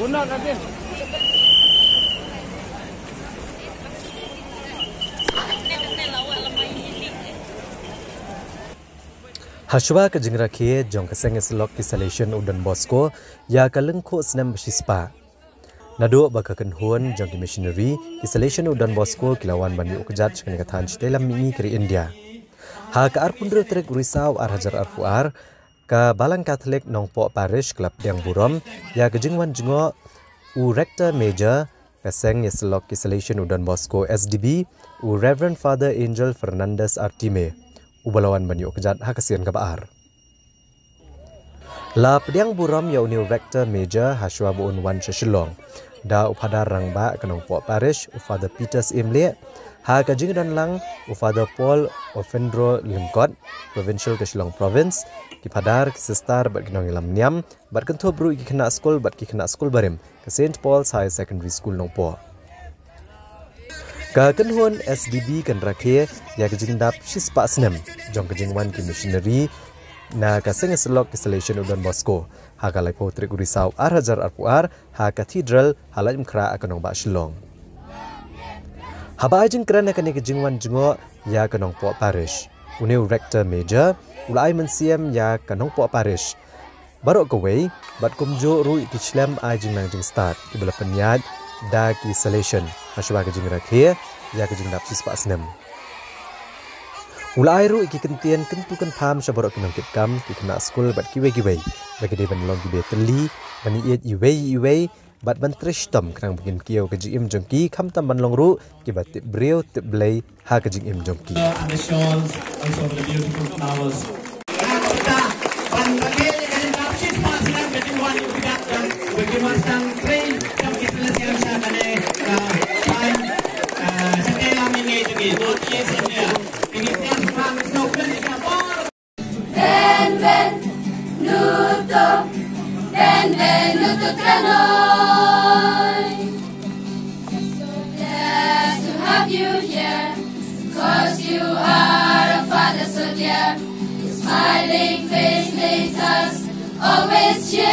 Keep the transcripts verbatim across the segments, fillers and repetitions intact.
Hashwa ka jingrakhe jong ka seng ïasyllok ki Salesian u Don Bosco ïa ka lyngkhuh snem ba shispah. Naduh ba ka kynhun jong ki missionary ki Salesian u Don Bosco ki la wan ban ïuh kjat sha kane ka thaiñ shatei lam mihngi ka ri India. Ha ka arphew hynriew tarik u Risaw ar hajar arphew ar, ka Balang Catholic Nongpoh Parish ka la pdiang burom ïa ka jingwan jngoh u Rector Major ka seng ïasyllok ki Salesian u Don Bosco S D B, u Reverend Father Angel Fernandez Artime, uba la wan ban ïuh kjat ha ka sien kaba ar. La pdiang burom ïa une u Rector Major hashwa ba un wan sha Shillong da u Phadar Rangbah ka Nongpoh Parish, u Father Peter Syiemlieh, ha ka jingdon lang u Father Paul Ofendro Lyngkot, Provincial ka Shillong Province, ki Phadar, ki Sister bad ki nongïalam niam, bad kynthup ruh ki khynnah skul bad ki khynnah skul barim ka Saint Paul's Higher Secondary School Nongpoh. Ka kynhun S D B kan rakhe ïa ka jingdap shispah snem jong ka jingwan ki missionary na ka seng ïasyllok ki Salesian u Don Bosco ha ka laiphew tarik u Risaw ar hajar arphew ar ha Cathedral ha Laitumkhrah ka nongbah Shillong. Haba ai jingkren ha kane ka jingwan jngoh ïa ka Nongpoh Parish, une u Rector Major u la ai mynsiem ïa ka Nongpoh Parish baroh kawei bad kumjuh ruh ïa ki shlem ai jingnang jingstad kiba la pynïaid da ki Salesian hashwa ka jingrakhe ïa ka jingdap shispah snem. U la ai ruh ïa ki kyntien kyntu kynpham sha baroh ki nongkitkam, ki khynnah skul bad kiwei kiwei ba ki dei ban long kiba ïatylli, ban ïeit iwei ïa iwei bad ban trei shitom khnang ba kin kiew ka jingim jong ki, khamtam ban long ruh kiba tip briew tip Blei ha ka jingim jong ki. And the shawls, also the beautiful flowers. Benvenuto, benvenuto tra noi. So glad to have you here, 'cause you are a father so dear. Your smiling face makes us always cheer.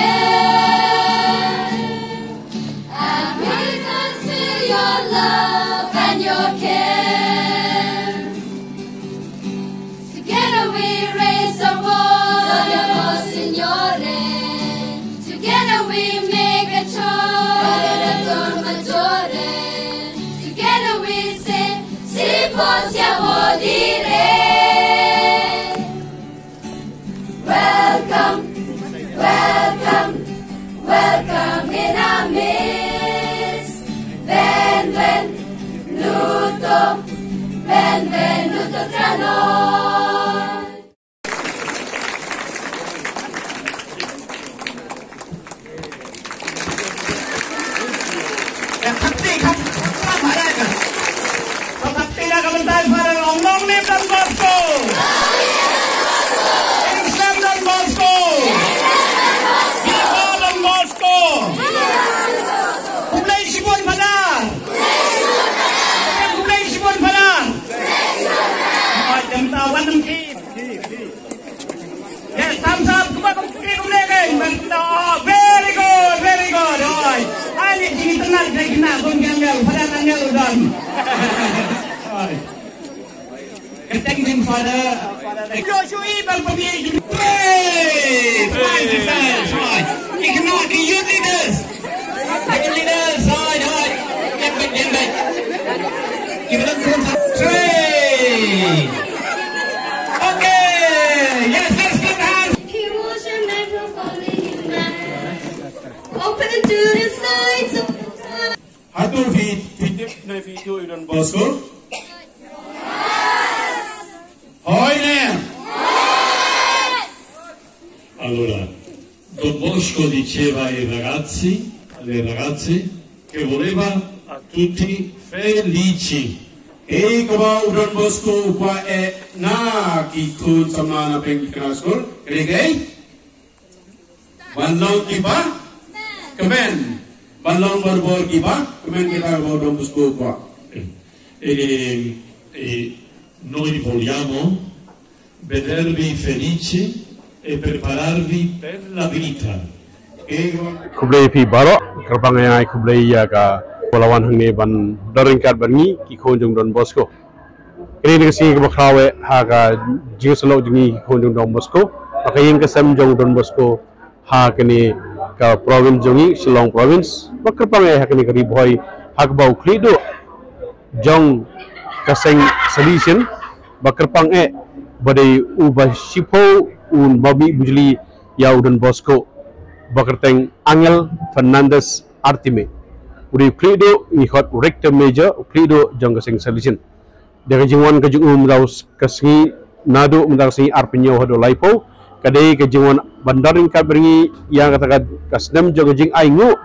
And we can feel your love and your care. Together we raise our voice, Signore. Together we make a choice, Signore. Together we say, "Sì, possiamo dire." Welcome, welcome, welcome in our midst. Benvenuto, benvenuto tra noi. Yes, thumbs up. Kumba kum kri kum ne kai. Very good, very good. Oi. Ai ni jing internet kai kena kum yang yang. Pada nang yang udah. Oi. Thank you, Father. Yo, shu i bang pami. Hey, fine, fine, fine. Ignore the youth leaders. Youth leaders, hoi, hoi. Yang baik, yang baik. Kita turun satu. Three. Okay, yes, let's clap hands. He was your neighbor for me. Open to the sides of the town. Hato phi, phi tip ne phi ïohi ïa u Don Bosco? Hoi ne? Allora, Don Bosco diceva ai ragazzi, alle ragazze, che voleva a tutti felici. Ei kaba u Don Bosco u kwah eh na ki khun samla na pdeng ki khynnah skul, ka dei kaei? Ban long kiba kmen. Ban long barabor kiba kmen, kita kaba u Don Bosco u kwah. E, e, noi vogliamo vedervi felici e prepararvi per la vita. Khublei phi baroh, Kyrpang eh, ai khublei ïa ka ba la wan hangne ban don ryngkat bad ngi ki khun jong Don Bosco. Kane ka sngi kaba khraw eh ha ka jingïasyllok jong ngi ki khun jong Don Bosco, ba ka ïing ka sem jong Don Bosco ha kane ka province jong ngi, Shillong province, ba kyrpang eh ha kane ka Ri Bhoi, ha kaba u khlieh duh jong ka seng Salesian, ba kyrpang eh ba dei uba shiphew u ba mih bujli ïa u Don Bosco, ba kyrteng Angel Fernandez Artime. U dei u khlieh duh, ngi khot u Rector Major, u khlieh duh jong ka seng Salesian. Da ka jingwan ka jong u mynta ka sngi, naduh mynta ka sngi arphew hynñiew haduh laiphew, ka dei ka jingwan ban don ryngkat bad ngi ïa kata ka, ka snem jong ka jingainguh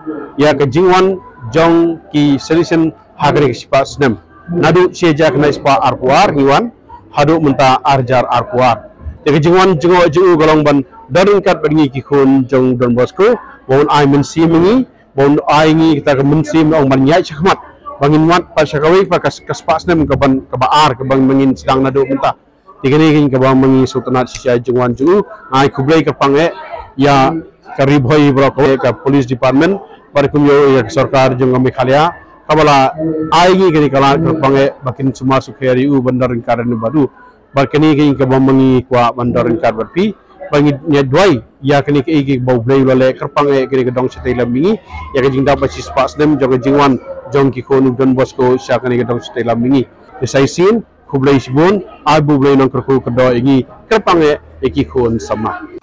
ïa ka jingwan jong ki Salesian ha kane ka shispah snem. Naduh shi hajar khyndai spah arphew ar ngi wan haduh mynta ar hajar arphew ar. Te ka jingwan jngoh jong u ka long ban don ryngkat bad ngi ki khun jong Don Bosco, ba un ai mynsiem ïa ngi, ba un ai ngi kata ka mynsiem ong ban ïaid shakhmat, ba ngin wad pat sha kawei pat ka, ka spah snem kaban, kaba ar, kaba ngin sdang naduh mynta. Te kane ka jingkaba ma ngi sngewtynnat shisha jingwan jong u. Ai khublei kyrpang eh ïa ka Ri Bhoi baroh kawei, ka police department, bad kumjuh ïa ka sorkar jong ka Meghalaya, kaba la ai ngi kane ka lad, kyrpang eh ba kin sumar sukher ïa u ban don ryngkat bad u. Bad kane ka jingkaba ma ngi kwah ban don ryngkat bad phi, ba ngi ïa duwai ïa kane kaei kaba U Blei u la leh, kyrpang eh kane ka dong shatei lam ïa ngi, ïa ka jingdap ba shispah snem jong ka jingwan jong ki khun u Don Bosco sha kane ka dong shatei lam ïa ngi. Te sa shisien, khublei shibun, ai ba U Blei un nang kyrkhu kyrdoh ïa ngi, kyrpang eh ïa ki khun samla.